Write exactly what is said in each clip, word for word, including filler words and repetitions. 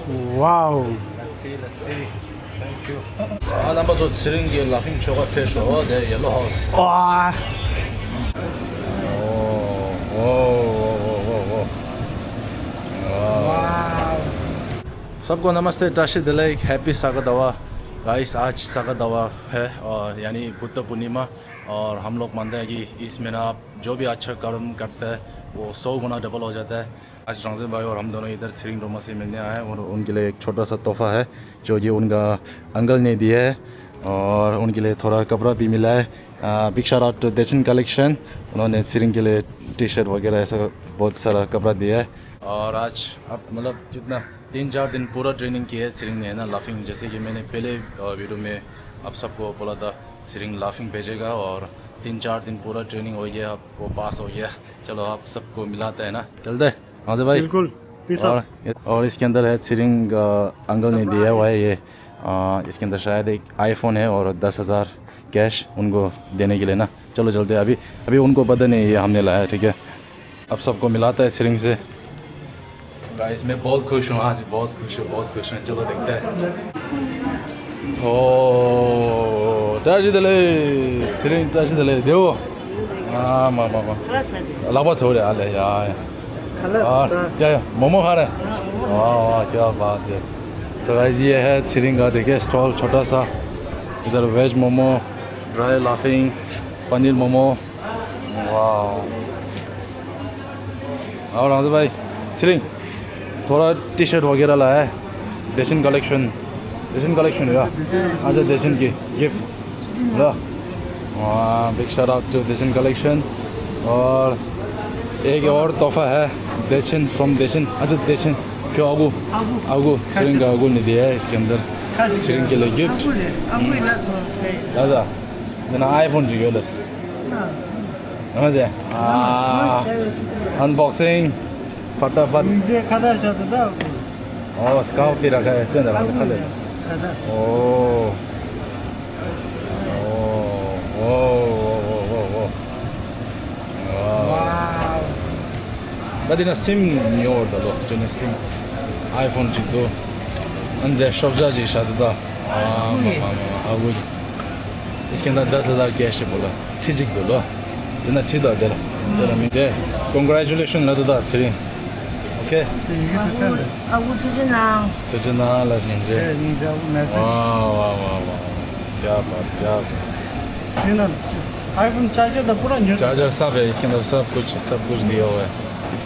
Wow. Let's see, let's see. Thank you. ཨ། རྣམ་པ་ཚོ། ཚེ་རིང་གི་ལ་ཕིང་མཆོད་ཁང་ཕེབས་ཤོག་དེ་ཡེ་ལོ་ཧའུ་སི། ཨོ། ཨོ། ཨོ། ཨོ། ཨོ། ཨོ། ཨོ། Wow. सबको नमस्ते, राशि दिलाई, हैप्पी सागर दवा। गाइस, आज सागर दवा है, और यानी बुद्ध पूर्णिमा, और हम लोग मानते हैं कि इस महीना आप जो भी अच्छा कर्म करते हैं, वो सौ गुना डबल हो जाता है। आज रंजन भाई और हम दोनों इधर सिरिंग डोमा से मिलने आए हैं और उनके लिए एक छोटा सा तोहफा है, जो कि उनका अंकल ने दिया है, और उनके लिए थोड़ा कपड़ा भी मिला है। बिग शाउट आउट टू देचिन कलेक्शन। उन्होंने सिरिंग के लिए टी शर्ट वगैरह ऐसा बहुत सारा कपड़ा दिया है। और आज आप, मतलब, कितना, तीन चार दिन पूरा ट्रेनिंग की है सिरिंग ने, है ना, लाफिंग। जैसे कि मैंने पहले वीडियो में आप सबको बोला था, सिरिंग लाफिंग भेजेगा, और तीन चार दिन पूरा ट्रेनिंग हो गया, आपको पास हो गया। चलो, आप सबको मिलाते हैं ना, चलते हैं। हाँ जी भाई। बिल्कुल। Peace up. और, और इसके अंदर है सिरिंग, अंकल ने दिया हुआ है ये। इसके अंदर शायद एक आईफोन है और दस हज़ार कैश उनको देने के लिए ना। चलो चलते हैं। अभी, अभी उनको पता नहीं ये हमने लाया है, ठीक है। अब सबको मिलाता है सिरिंग से। गाइस, मैं बहुत खुश हूँ आज, बहुत खुश हूँ, बहुत खुश हूँ। चलो देखते हैं। ཨོ། བཀྲ་ཤིས་བདེ་ལེགས། ཚེ་རིང་བཀྲ་ཤིས་བདེ་ལེགས། བདེ་པོ། ཨ་མ་མ་མ། ལག་པ་བཟོ་རེ། ཨ་ལེ་ཡ། ཡ་ཡ། མོ་མོ་ཁ་རེ། वाह वाह, क्या बात है। तो गाइस, ये है सिरिंग का, देखिए, स्टॉल छोटा सा। इधर वेज मोमो, ड्राई लाफिंग, पनीर मोमो। वाह। और हाँ भाई, सिरिंग, थोड़ा टी शर्ट वगैरह लाया है। देचिन कलेक्शन, देचिन कलेक्शन है। अच्छा, देचिन की गिफ्ट। ल। वाह, बिग शाउट आउट टू देचिन कलेक्शन। और एक और तोहफा है, देचिन, फ्रॉम देचिन। अच्छा, देचिन, क्यों आगू? आगू। आगू, सिरिंग का आगू ने दिया है इसके अंदर। सिरिंग के लिए गिफ्ट। आगू, आगू, आगू। राजा, मैंने आईफोन जी गिफ्ट। हाँ जी। हाँ। अनबॉक्सिंग। फटाफट। मुझे खा था शायद था। ओ, स्काउट भी रखा है, इतने रखा है। खा ले। खा था। ओ। ओ, ओ, ओ, ओ, ओ, ओ। वाह। वाह। ད་འདི་ན་སིམ་ཉོ་བར་ད་ལོ། ཅོ་ནེ་སིམ། ཨའི་ཕོན་གཅིག་འདུག་ཨ་ནི་དེ་ཤོབ་ཇ་གཅིག་ཤ་དུ་ད། ཨ་མ་མ་མ་མ། ཨ་བུ། इसके अंदर दस हज़ार कैश है बोला। ཁྲི་གཅིག་འདུག་ལོ། དེ་ན་ཁྲི་དང་དེ་ལ། དེ་ལ་མི་དེ། Congratulations ལ་དུ་ད་ཚེ་རིང་། ཨོ་ཁེ། ཨ་བུ་ཐུགས་རྗེ་གནང་། ཐུགས་རྗེ་གནང་ལ་སྙིང་རྗེ། ཨེ་སྙིང་རྗེ། ཨ་བུ་མེ་སེ། ཝའོ་ཝའོ་ཝའོ་ཝའོ། क्या बात, क्या बात। ये ना, आईफोन चार्जर तो पूरा न्यू। चार्जर सब है इसके अंदर, सब कुछ, सब कुछ दिया हुआ है।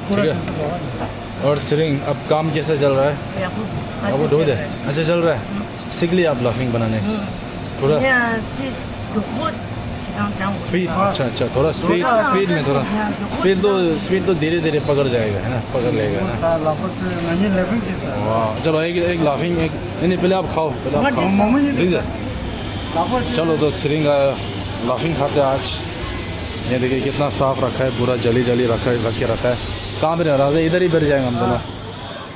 पूरा ठीक है। और सिरिंग, अब काम कैसा चल रहा है? आपको ढो दे। अच्छा चल रहा है। सीख लिया आप लाफिंग बनाने? पूरा। स्पीड। अच्छा, अच्छा, थोड़ा स्पीड, स्पीड में थोड़ा। स्पीड तो, स्पीड तो धीरे धीरे पकड़ जाएगा, है ना, पकड़ लेगा, है ना। वाह, चलो, एक, एक लाफिंग, एक, नहीं, नहीं, पहले आप खाओ, पहले आप खाओ। प्लीज। चलो, तो सिरिंग का लाफिंग खाते हैं आज। ये देखिए, कितना साफ रखा है, पूरा जली जली रखा है, रख के रखा है। कहाँ पे रह रहा है? इधर ही बैठ जाएंगे हम दोनों।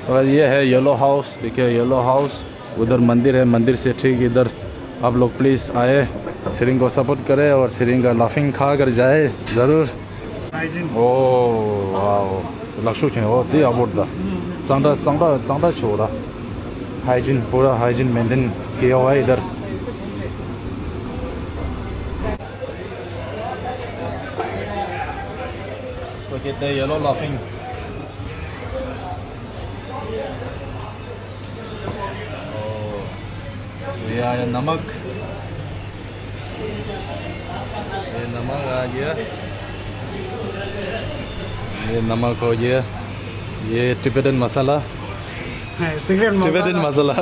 और ये है येलो हाउस, देखिए, येलो हाउस। उधर मंदिर है, मंदिर से ठीक इधर आप लोग प्लीज आए, सिरिंग को सपोर्ट करें और सिरिंग का लाफिंग खा कर जाए ज़रूर। ओ, वाओ। लक्षु खें हो, ती अबोर्ड दा। चांदा, चांदा, चांदा छोड़ा। हाइजीन, पूरा हाइजीन मेंटेन किया हुआ है इधर। इसको कहते हैं येलो लाफिंग। ओ, ये आया नमक। ये नमक आ गया। ये नमक हो गया। ये टिबेटन मसाला। टिबेटन मसाला।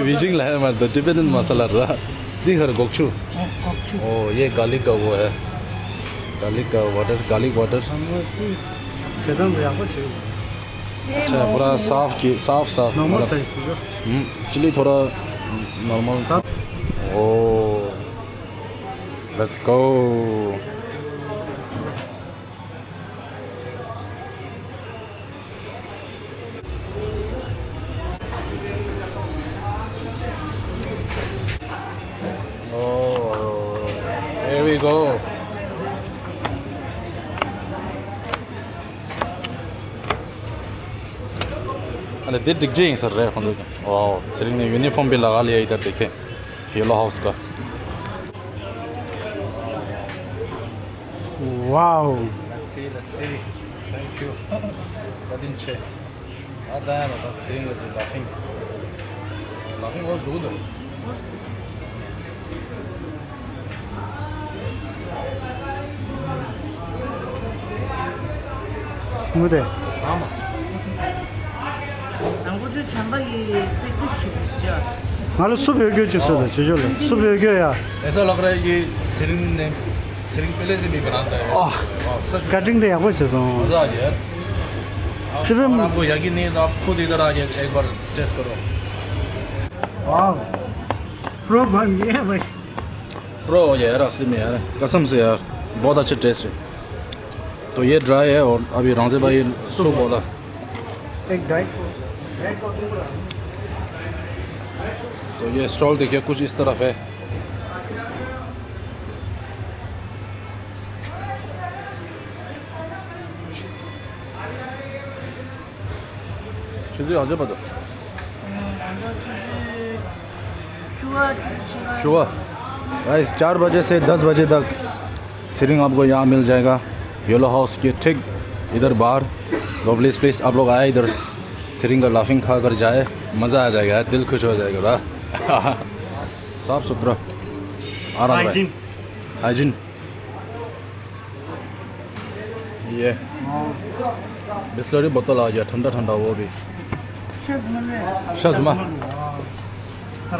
विजिङ लाया मत, टिबेटन मसाला र। दिखर गोक्छु। ओ, ये गार्लिक का वो है। गार्लिक का वाटर, गार्लिक वाटर। अच्छा, पूरा साफ की, साफ, साफ, नॉर्मल मतलब। साइज है। हम्म, चिली थोड़ा नॉर्मल। साफ। Oh, let's go. Oh, here we go. འདི་སྒྲིག་རྗེས་ཡིན་ས་རེད་ཁོང་ཚོ། ཨོ། ཚེ་རིང་ནས་ཡུ་ནི་ཧྥོམ་བི་ལ་ག་ལ་ཡ་ཡི་དར་དེ་ཁེ། ཡེ་ལོ་ཧའུ་སི་ཀ། Wow. Let's see, let's see. Thank you. That didn't check. ཨ་ད་ཡ་ལ་ད་ཚེ་རིང་ལ་ཅིག་ལ་ཕིང་། ལ་ཕིང་ལོས་འགྲོ་གི་འདུག་ཞུ་དེ། ཨ་མ། དང་པོ་ཚོས་བྱམས་པ་ཡི་ཕེབས་བསུ་ཞིག་བྱ། ང་ལ་སུ་བོད་སྐྱོ་ཅིག་བཟོ་དང་ཅོ་ཅོ་ལ་སུ་བོད་སྐྱོ་ཡ། ཨེ་ས་ལག་ར་ཡི་ཚེ་རིང་ནས་ཚེ་རིང་པེ་ལེ་སི་མི་བ་རན་ད་ཨ། ཀ་ཊིང་དེ་ཡག་པོ་བྱས་སོང་། ཟ་ཡ། སི་པེ་མ། आपको यकीन नहीं तो आप खुद इधर आके एक बार टेस्ट करो। वाह। प्रो बन गया भाई। प्रो हो गया यार, असली में यार, कसम से यार, बहुत अच्छा टेस्ट है। तो ये ड्राई है और अभी रंगजे भाई सूप बोला। एक ड्राई। तो ये स्टॉल देखिए, कुछ इस तरफ है। ཆུ་ཚོད་ག་ཚོད་བར་དུ། ཆུ་བ། गाइस, चार बजे से दस बजे तक सेरिंग आपको यहाँ मिल जाएगा। येलो हाउस के ठीक इधर बाहर। लवलीज प्लेस, आप लोग आए इधर, सेरिंग का लाफिंग खा कर जाए, मज़ा आ जाएगा यार, दिल खुश हो जाएगा। साफ सुथरा, आराम। हाइजीन। हाइजीन। ये बिस्लरी बोतल आ गया, ठंडा ठंडा, वो भी। शर्त मले। शर्त मा।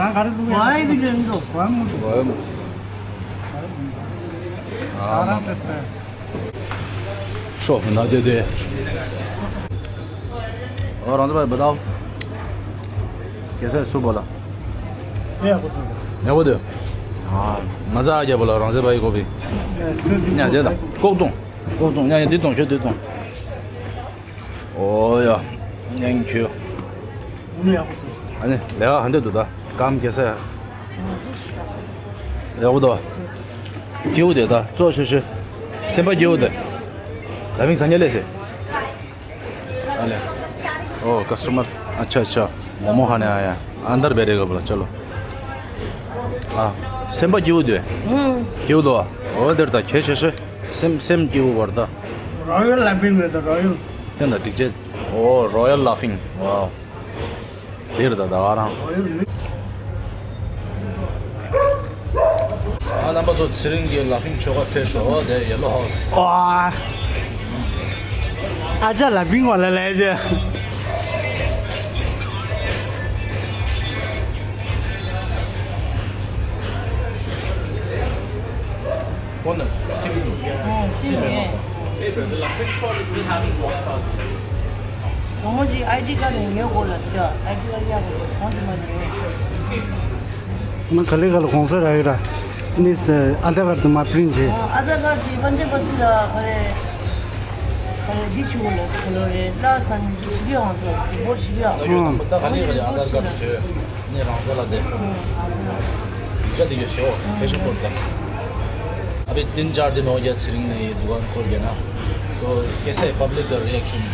रंग काढ दूंगा। कोई भी लेने दो। कोई मुझे। कोई। हाँ। आराम से। शो ना दे दे। और रंग भाई बताओ, कैसा है सूप वाला? ये आपको तो। ये वो दे। हाँ, मज़ा आ गया बोला रंग भाई को भी। ये तो। न्या दे दा। कोक दूं। कोक दूं। न्या ये दे दूं, दे दूं। ओ या। ཉན་ཁྱོད། ཨ་ནི་ལས་ཀ་ཧ་འདྲ་འདུག་ད། གམ་གེ་ས་ཡ། ཡག་པོ་འདུག་སྐྱིད་པོ་དེ་ད་གཙོ་ཆེ་ཤོས། སེམས་པ་སྐྱིད་པོ་དེ། ལ་མིང་ཟ་ཉལ་ལས་སེ། ཨ་ལེ། ཨོ་ཀ་སི་ཊ་མར། ཨ་ཆ་ཨ་ཆ། མོ་མོ་ཧ་ནེ་ཨ་ཡ། ཨན་དར་བེ་རེ་ག་བ་ལ་ཅ་ལོ། ཨ། སེམས་པ་སྐྱིད་པོ་དེ། སྐྱིད་པོ་འདུག་ཨོ་དེར་ད་གལ་ཆེ་ཤོས། སེམས་སེམས་སྐྱིད་པོ་བར་ད། རོ་ཡལ་ལ་ཕིང་རེད་ད་རོ་ཡལ། དེ་འདྲ་འགྲིག་ཆེ། ཨོ་རོ་ཡལ་ལ་ཕིང་། ཝའོ། དེ་རེད་ད་ད་ག་རང་། རོ་ཡལ་མི། ཨ་རྣམ་པ་ཚོ་ཚེ་རིང་གི་ལ་ཕིང་ཆོ་ག་ཕེབས་ཤོག་དེ་ཡེ་ལོ་ཧའུ་སི། ཨོ། ཨ་ཅག་ལ་ཕིང་བ་ལ་ལས་ཅེ། ཁོ་ན་སི་མི་འདུག་ཨ་སི་མི་ངས། གོང་མ་ཅིག་ཨའི་ཌི་ཀར་ཉོ་དགོས་ལ་ཟེར། ཨའི་ཌི་ཀར་གཡར་དགོས་གོང་ཅིག་མ་ཉོས། ཁོ་ན་ག་ལེ་ག་ལ་གོང་ས་ར་ཡོད་ར། ཨ་ནི་ཨ་དྷར་ཀར་དུ་མ་པི་རིན་ཊི་བྱེད། ཨ་དྷར་ཀར་དེ་པན་ཇ་པ་སི་ལ་ག་རེ། ག་རེ་འདི་བྱེད་དགོས་ལ་ཟེར་ལོ་རེད་ལ་ས་ནི་འདི་བྱེད་ཀྱི་ཡོང་ཚོ་རི་པོར་ཊི་བྱེད་ཀྱི་ཡོང་། ད་ག་ནས་ག་རེ་ཨ་དྷར་ཀར་བྱེད། ནས་རང་ས་ལ་བསྡད། ཡིག་ཆ་དེ་ཡོད་ཤོག་ཕེ་ཤོན་ཀོར་ད། ཨ་བི་ཏིན་ཅར་དེ་མོ་རྒྱ་ཚེ་རིང་ནས་དུ་ག་འཁོར་རྒྱ་ན། ཏོ་ཀེ་སའི་པབ་ལིག་གི་རི་ཨེག་ཤན།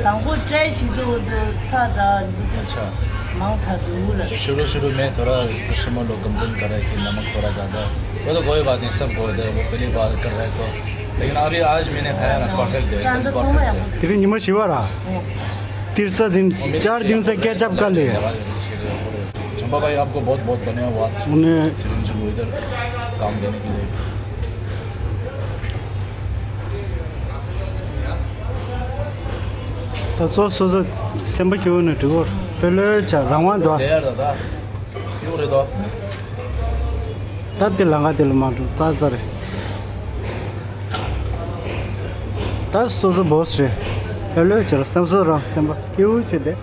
དང་པོ་ཊ་རའི་བྱེད་དུ་འདུག་ཚ་དང་འདི་ཚ། མང་དྲགས་འདུག་ལ། ཤུ་རུ་ཤུ་རུ་མེ་ཐོ་ར་ཀ་སི་ཊ་མར་ལོ་ཀམ་པི་ལེན་ཀར་ར་ཁི་ན་མ་ཐོ་ར་ཛ་དྷ། ཝོ་ཏོ་གོ་ཡི་བ་ཏིན་སབ་གོ་དེ་ཝོ་པེ་ལི་བར་ཀར་ར་ཁོ། ལེ་ཀིན་ཨ་བི་ཨ་ཇ་མེ་ནེ་ཁ་ཡ་ན་པར་ཕེག་ཊི་དེ། དེ་རིང་ཉི་མ་བཞི་བ་ར། ཏིར་ཚ་དིན་ཅར་དིན་ཚ་ཀེ་ཅབ་ཀ་ལེ། चंपा भाई, आपको बहुत बहुत धन्यवाद। उन्हें चिरंजीव इधर काम देने के लिए। ད་ཚོ་སོ་སོ་སེམས་པ་སྐྱིད་པོ་ནས་འགྲིག་གོ། དཔེ་ལོས་བྱ་རང་དབང་འདུག་དེ་ཡར་ད་ད། ཡོད་རེད་དོ། ད་དེ་ལ་ང་དེ་ལ་མ་འགྲོ་ཙག་ཙག་རེད། ད་སོ་སོ་བོ་སི་རེད། དཔེ་ལོས་བྱ་ར་སེམས་སོ་རང་སེམས་པ་སྐྱིད་པོ་བྱེད་དེ།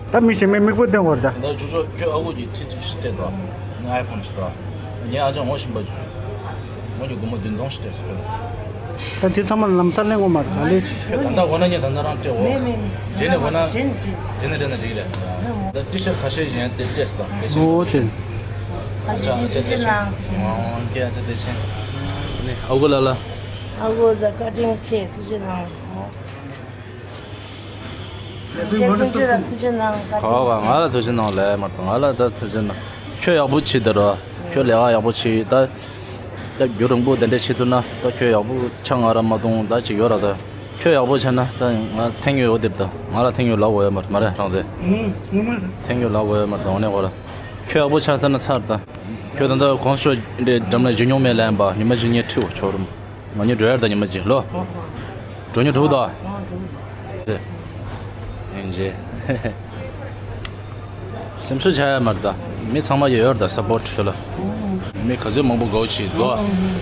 ད་མི་གཞན་མའི་མིག་དཔེ་སྟོན་དགོས་རེད་ད། ད་ཁྱོད་ཁྱོད་ཁྱོད་ཨ་ཁུ་གི་ཁྲི་གཅིག་ཤི་སྟེ་དོ། ངའི་ཨ་ཕོན་ཞིག་དོ། ངའི་ཨ་ཅག་ངོ་ཤེས་པ་ཅིག་ངོ་གི་སྒོར་མོ་བདུན་སྟོང་ཞིག་སྤྲད་སོང་། ད་དེ་ཚང་མ་ལམ་སང་ལེན་དགོས་མ་རེད་ད་ལས་ཅིག་ཁྱོད་ད་ལྟ་འོ་ན་ངས་ད་ལྟ་རང་སྤྲད་འོ། མེད་མེད་མེད། རྗེས་ནས་འོ་ན། རྗེས་ནས་ཅིག་རྗེས་ནས་སྤྲད་ན་འགྲིག་རེད། ད་ཊི་ཤར་ཁ་ཤས་གཞན་དེ་སྤྲད་སོང་། ཨོ་དེ། ཨ་ཅག་ཨ་ཅག་བདེ་ཆེན། ཨོ་ཀེ་ཨ་ཅག་བདེ་ཆེན། ཨ་ནི་ཨ་ཁུ་ལ་ལ། ཨ་ཁུ་ད་བཀའ་དྲིན་ཆེ་ཐུགས་རྗེ་གནང་། ཁྱེད་ཀུན་སྤྱོད་ལ་ཐུགས་རྗེ་གནང་། ག་ག་ང་ལ་ཐུགས་རྗེ་གནང་ལས་མ་གཏོགས། ང་ལ་ད་ཐུགས་རྗེ་གནང་། ཁྱོད་ཡག་པོ་བྱེད་ད་རོ། ཁྱོད་ལས་ཀ་ཡག་པོ་བྱེད་ད། ད་རྒྱུན་རིང་པོ་དེ་འདྲ་བྱེད་ཐུབ་ན་ད་ཁྱོད་ཡག་པོ་ཆགས། ང་ར་མ་གཏོང་ད་ཅིག་ཡོད་ར། ད་ཁྱོད་ཡག་པོ་ཆགས་ན་ད་ང་ཐེངས་ཡོད་འོ་དེབ་ད་ང་ལ་ཐེངས་ཡོད་ལབ་འོ་ཡོད་མ་མ་རེད་རང་ཚེ། ཐེངས་ཡོད་ལབ་འོ་ཡོད་མ་རེད་ད་འོ་ནས་འོ་ར། ཁྱོད་ཡག་པོ་ཆགས་ཟེར་ན་ཚར་ད། ཁྱོད་ད་ལྟ་གོང་ས་མཆོག་འདྲའི་འགྲམ་ལ་བཞུགས་མྱོང་མེད་ལན་པ་ཉི་མ་གཅིག་ངས་ཁྲིད་འོ་ཆོག་རུམ། ང་གཉིས་འགྲོ་ཡར་ད་ཉི་མ་གཅིག་ལོ། འགྲོ་ཉོ་དྲུག་དོ། ཡིན་རྗེ། སེམས་གསོ་བྱ་ཡ་མར་ད། མི་ཚང་མ་ཡོད་ཡོད་ད་སབ་པོར་ཊི་ཤོ་ལ། མི་ག་ཚོད་མང་པོ་དགའ་བོ་བྱེད་དོ།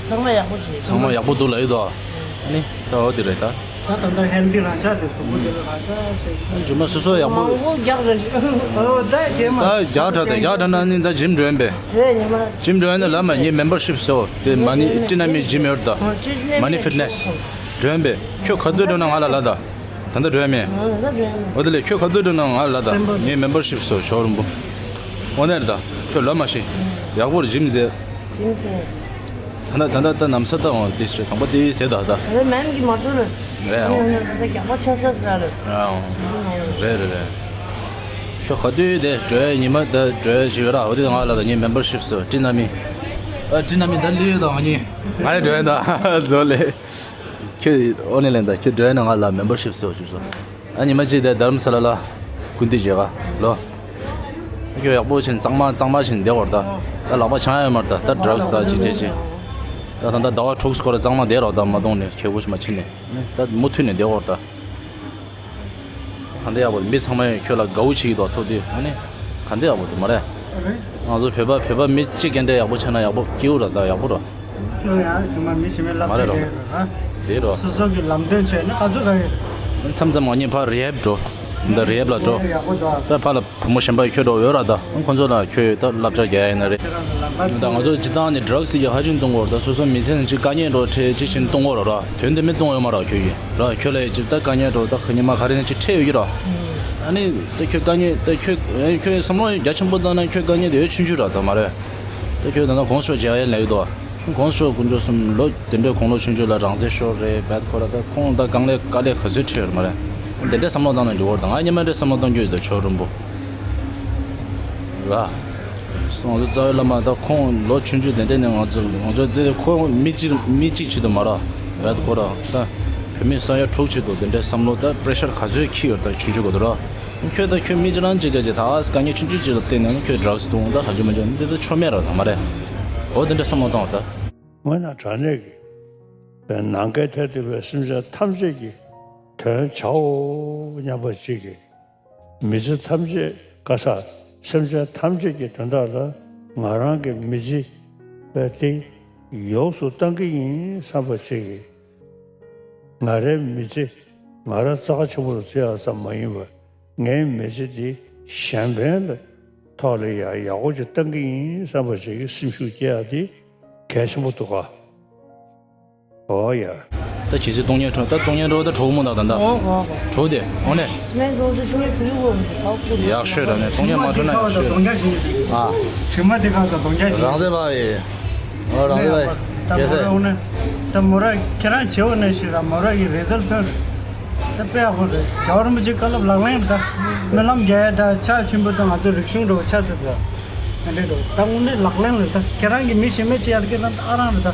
ཚང་མ་ཡག་པོ་བྱེད། ཚང་མ་ཡག་པོ་འདུག་ལ་ཡོད་དོ། ཨ་ནི་ད་འོ་དེ་རེད་ད། ད་ད་ད་ཧེལ་ཐི་རང་ཆ་དེ་གཟུགས་པོ་དེ་ལ་རང་ཆ་ཞིག་ཨ་ནི་རྒྱུ་མ་སོ་སོ་ཡག་པོ། མང་པོ་རྒྱག་རེད། ཨོ་ད་རྒྱག་མ། ད་རྒྱག་དྲ་དེ་རྒྱག་དྲ་ན་ནི་ད་ཇིམ་འགྲོ་ཡིན་པས། རེད་ཉི་མ། ཇིམ་འགྲོ་ཡིན་ན་ལ་མ་ངའི་མེམ་བར་ཤིབ་ཟེར་བ་དེ་མ་ནི་ཊི་ན་མི་ཇིམ་ཡོད་ད། མ་ནི་ཕིཊ་ནེ་སི། འགྲོ་ཡིན་པས། ཁྱོད་ག་དུས་འགྲོ་ན་ང་ལ་ལ་ད། ད་ལྟ་འགྲོ་ཡ་མེད། ཨ་ད་འགྲོ་ཡ་མེད། འོ་དེ་ལས་ཁྱོད་ག་དུས་འགྲོ་ན་ང་ལ་ད། སེམས་པ། ངའི་མེམ་བར་ཤིབ་སོ་ཞོ་རུམ་པོ། འོ་ནས་ད། ཁྱོད་ལབ་མ་ཤེས། ཡག་པོར་ཇིམ་ཟེར། ཇིམ་ཟེར། ད་ལྟ་ད་ལྟ་ད་ནམ་ས་ད་འོང་ཏིས་རེད་དང་པོ་ཏིས་དེ་ད་ད། ད་ལྟ་མེམ་གི་མ་འགྲོ་རེད། རེད་ཨང་། ད་ལྟ་རྒྱག་པ་ཆ་ས་ས་རེད། རེད་ཨང་། རེད་རེད་རེད། ཁྱོད་ག་དུས་དེ་འགྲོ་ཡ་ཉི་མ་ད་འགྲོ་ཡ་ཞིག་ཡོད་ར། འོ་དེ་ང་ལ་ད་ངའི་མེམ་བར་ཤིབ་སོ་ཊི་ན་མི། ཨ་ཊི་ན་མི་ད་ལུས་ཡོད་ད་ང་གཉིས། ང་ཡི་འགྲོ་ཡ་ད་ཟོ་ལེ། ཁྱོད་ཨོ་ནི་ལན་ད་ཁྱོད་འགྲོ་ཡ་ན་ང་ལ་མེམ་བར་ཤིབ་སོ་ཞུ་སོ། ཨ་ཉི་མ་གཅིག་དེ་དྷ་རམ་ས་ལ་ལ་སྐུ་མདུན་མཇལ་ག་ལོ། ཁྱོད་ཡག་པོ་བྱིན་གཙང་མ་གཙང་མ་བྱིན་བསྡད་བར་ད། ད་ལག་པ་བྱང་ཡ་མར་ད་ད་ཌྲག་སི་ད་ཅིག་ཅིག་ཅིག་ད་ད་ད་ཟླ་བ་དྲུག་སྐོར་གཙང་མ་བསྡད་རོགས་ད་མ་གཏོང་ནས་ཁྱེད་གོ་ཞིག་མ་ཕྱིན་ནས་ད་མུ་མཐུད་ནས་བསྡད་བར་ད། ག་འདྲ་ཡག་པོ་མི་ཚང་མས་ཁྱོད་ལ་དགའ་བོ་བྱེད་ཀྱི་འདུག་ཐུག་དུས་ཨ་ནི་ག་འདྲ་ཡག་པོ་འདུག་མ་རེད། ང་ཚོ་བོད་པ་བོད་པ་མི་གཅིག་ག་འདྲ་ཡག་པོ་བྱས་ན་ཡག་པོ་སྐྱིད་པོ་ར་ད་ཡག་པོ་ར། ཁྱོད་ཡང་ཇུ་མ་མི་ཤི་མེད་ལབ་མ་རེད་ཚེ་རོ། རེད་ར། དེ་རོ། སོ་སོ་གི་ལམ་སྟོན་བྱས་ན་ག་ཚོད་ག་ཡོད། མཚམས་མཚམས་ང་གཉིས་ཕར་རི་ཧེབ་འགྲོ། འདི་རི་ཧེབ་ལ་འགྲོ། ཡག་པོ་འདུག་ད་ཕར་ལ་བུ་མོ་གཞན་པ་ཁྱོད་འགྲོ་ཡོད་ར་ད། ཁོང་ཚོ་ལ་ཁྱོད་ད་བསླབ་བྱ་རྒྱག་ཡ་ཡིན་ན་རེད། ད་ང་ཚོ་སྤྱི་བཏང་ནས་ཌྲག་སི་ཡ་ཧ་ཅིང་གཏོང་གི་ཡོད་ར་ད། སོ་སོ་མི་ཚེ་ནང་ཅིག་དཀའ་ངལ་འགྲོ་འཕྲད་ཅིག་བཞིན་གཏོང་གི་ཡོད་ར། དོན་དེ་མིན་གཏོང་ཡོད་མ་ར་ཁྱོད་ཡིན་ར། ཁྱོད་ལ་ཡ་ཅིག་ད་དཀའ་ངལ་འགྲོ་ད་ཁ་ཉི་མ་ག་རེ་ནས་ཅིག་འཕྲད་ཡོད་ཀྱི་ར། ཨ་ནི་ད་ཁྱོད་དཀའ་ངལ་ད་ཁྱོད་ཁྱོད་བསམ་བློ་རྒྱ་ཆེན་པོ་བཏང་ན་ཁྱོད་དཀའ་ངལ་དེ་ཡོད་ཆུང་ཆུང་ར་ད་མ་རེད། ད་ཁྱོད་ད་ལྟ་གོང་ས་མཆོག་མཇལ་ཡ་ལ་ཡོད་དོ། གོང་ས་མཆོག་དཀོན་མཆོག་གསུམ་ལོ་དེ་འདྲའི་དགུང་ལོ་ཆུང་ཆུང་ལ་རང་བཙན་ཤོར་རེད་བད་ཁོ་ར་ད་ཁོང་ད་དཀའ་ལས་དཀའ་ལས་ག་ཚོད་འཕྲད་ཡོད་མ་རེད། དེ་འདྲའི་བསམ་བློ་བཏང་ན་འགྲིག་གི་རེད། ད་ང་སྔོན་མ་འདྲའི་བསམ་བློ་བཏང་རྒྱུ་ཡོད་ད་ཆོག་རིན་པོ། ར། ང་ཚོ་རྩ་བའི་བླ་མ་ད་ཁོང་ལོ་ཆུང་ཆུང་དེ་འདྲ་ནས་ང་ཚོ་ང་ཚོ་དེ་ཁོ་མི་གཅིག་མི་གཅིག་ཆེད་དུ་མ་ར་བད་ཁོ་ར་ད་བོད་མི་ས་ཡ་དྲུག་ཆེད་དུ་དེ་འདྲའི་བསམ་བློ་ད་པེ་རེ་ཤར་ག་ཚོད་འཁྱེར་ཡོད་ད་ཆུང་ཆུང་གོ་ད་ར། ཁྱོད་ད་ཁྱོད་མི་ཅི་རང་ཅིག་ག་ཅིག་ད་ཨ་དཀའ་ངལ་ཆུང་ཆུང་ཅིག་ལ་བརྟེན་ནས་ཁྱོད་ཌྲག་སི་འཐུང་ད་ག་ཅི་མ་ཅི་འདི་ད་ཆོ་མེད་ར་ད་མ་རེད། འོ་དེ་འདྲ་བསམ་བློ་བཏང་བ་ད། སྔོན་ན་དྲང་གནས་ཀྱི་ནམ་མཁའི་མཐས་གཏུགས་པའི་སེམས་ཅན་ཐམས་ཅད་ཀྱི་དོན་བྱའོ་སྙམ་པ་ཅིག་གིས། མི་ཚེ་ཐམས་ཅད་ག་ས་སེམས་ཅན་ཐམས་ཅད་ཀྱི་དོན་དག་ལ་ང་རང་གི་མི་ཚེ་དེ་ཡོངས་སུ་བཏང་གི་ཡིན་བསམ་པ་ཅིག་གིས། ང་རའི་མི་ཚེ་ང་རང་རྩ་ཆེན་པོ་རུ་བརྩི་ཡག་ཙམ་མ་ཡིན་པར། ངའི་མི་ཚེ་འདི་གཞན་ཕན་ལ་ཐོག་ལ་ཡང་ཡག་པོ་ཅིག་བཏང་གི་ཡིན་བསམ་པ་ཞིག་གི་སེམས་ཤུགས་སྐྱེ་ཡག་འདི་གལ་ཆེན་པོ་འདུག་ག། འོ་ཡ། ད་ཁྱེད་ཚོས་གཏོང་ཉན་འཕྲོ་ད་གཏོང་ཉན་འཕྲོ་ད་གྲོགས་མོ་དང་ད་ད། འོ་འོ་འོ། གྲོགས་དེ་འོ་ནས། སྨན་གཏོང་ཚེ་ཤུགས་ཉན་ཚུལ་ཡོད་གོ་ཡག་ཤོས་ར་ནས་གཏོང་ཉན་མ་འཕྲོ་ན་ཡག་ཤོས། ཨ། དྲི་མ་དེ་ཁག་ད་གཏོང་རྒྱ་ཞིག་རང་ཚེ་བ་ཡི། ཨོ་རང་རེད་བ། ད་རྒྱལ་སྲས། མོ་ར་འོ་ན། ད་མོ་ར་ཁྱེད་རང་བྱེད་འོ་ན་ཞིག་ར་མོ་ར་གི་རེ་ཛལ་ཕོན། ད་དཔེ་ཡག་པོ་རེད། རྒྱལ་བ་རིན་པོ་ཆེ་བཀའ་སློབ་ལག་ལེན་རེད་ད། སྨོན་ལམ་རྒྱག་ཡ་ད་ཕྱག་མཆོད་འབུལ་ད་ང་ཚོ་རིག་གཞུང་འགྲོ་ཕྱག་ཚོད་ད། ཨ་འདྲེ་འགྲོ་ད་དངོས་གནས་ལག་ལེན་རེད་ད། ཁྱེད་རང་གི་མི་ཤེས་མེད་ཅི་ཡར་སྐད་ད་ཨ་རང་རེད་ད།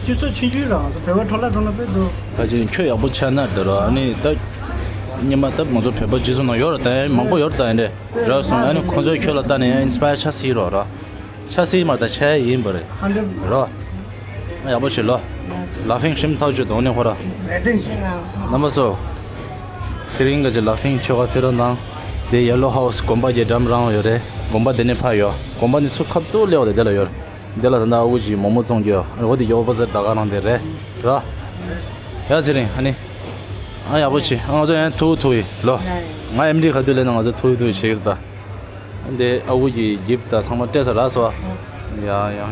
སྤྱི་ཚོགས་ཆུང་ཆུང་རང་ད་བོད་པ་འཕྲོ་བརླག་འགྲོ་ན་དཔེ་འདུག་ད་ཅིག་ཁྱོད་ཡག་པོ་ཆགས་ན་ད་ར་ཨ་ནི་ད། སྙེ་མ་ད་ང་ཚོ་བོད་པ་སྤྱི་ཚོགས་ནང་ཡོད་ར་ད་མང་པོ་ཡོད་ར་ད་ཨ་འདྲེ། ར་སོང་ཨ་ནི་ཁོང་ཚོས་ཁྱོད་ལ་ལྟ་ནས་ཨིན་སི་པ་ཡར་ཆགས་སྲིད་རོགས་ར། ཆ་སྲིད་མ་ད་ཆ་ཡིན་པ་རེད། ཧ་འདྲེ། རོ། ཡག་པོ་བྱེད་ལོ། ལ་ཕིང་ཤིམ་ཐག་ཆོད་དོ་ནས་ཧོ་ར། རེད་དེ། རྣམ་པ་ཚོ། ཚེ་རིང་ག་ཅི་ལ་ཕིང་ཆོ་ག་ཕེ་རོ་ནང་། དེ་ཡེ་ལོ་ཧའུ་སི་དགོན་པ་གྱི་འགྲམ་རང་ཡོད་རེད། དགོན་པ་དེ་ནས་ཕ་ཡོད། དགོན་པ་ནི་ཚུར་ཁ་ཐུག་སླེབས་པ་དེ་དེ་ལ་ཡོད། དེ་ལ་ད་ལྟ་ཨ་ཁུ་གྱིས་མོག་མོག་བཙོང་རྒྱུ་ཡོད། འོ་དེ་ཡོད་པ་ཟེར་ད་ག་རང་དེ་རེད། ར། ཡ་ཚེ་རིང་ཨ་ནི། ཨ་ཡག་པོ་བྱེད། ཨ་ང་ཚོ་ཡང་ཐུག་ཐུག་ཡིན་ལོ། ང་ཨེམ་ཌི་ག་དུས་ལས་ན་ང་ཚོ་ཐུག་ཐུག་བྱེད་ཀྱི་རེད་ད། འདི་ཨ་ཁུ་གི་གིབ་ད་ཚང་མ་སྤྲད་ས་རག་སོ། ཡ་ཡ་ཡ།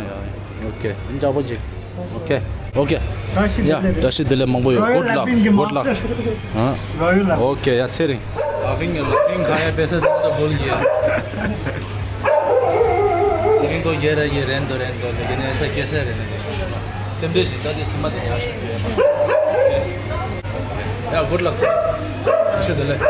ཨོ་ཁེ། ཨིན་ཅག་པོ་ཅིག་ཨོ་ཁེ། ཨོ་ཁེ། བཀྲ་ཤིས་ཡ་བདེ་ལེགས། བཀྲ་ཤིས་བདེ་ལེགས་མང་པོ་ཡོད། Royal Good luck. Laughing གི་Good luck. Master. ཧ། Royal Laughing. ཨོ་ཁེ། ཡ་ཚེ་རིང་། Laughing གི་Laughing ག་ཡ་པེ་ས་དང་ད་བོལ་གི་ཡ། ཚེ་རིང་དོ་རྒྱལ་ར་གི་རན་དོ་རན་དོ་ལ་གི་ནས་ས་སྐྱེ་ས་རེད་ན་གི། དེ་འདྲ་ཞིག་ད་དེ་སི་མ་དེ་ཉག་ཞིག་ཡོད་མ། ཡ་Good luck ཚེ་རིང་། བཀྲ་ཤིས་བདེ་ལེགས།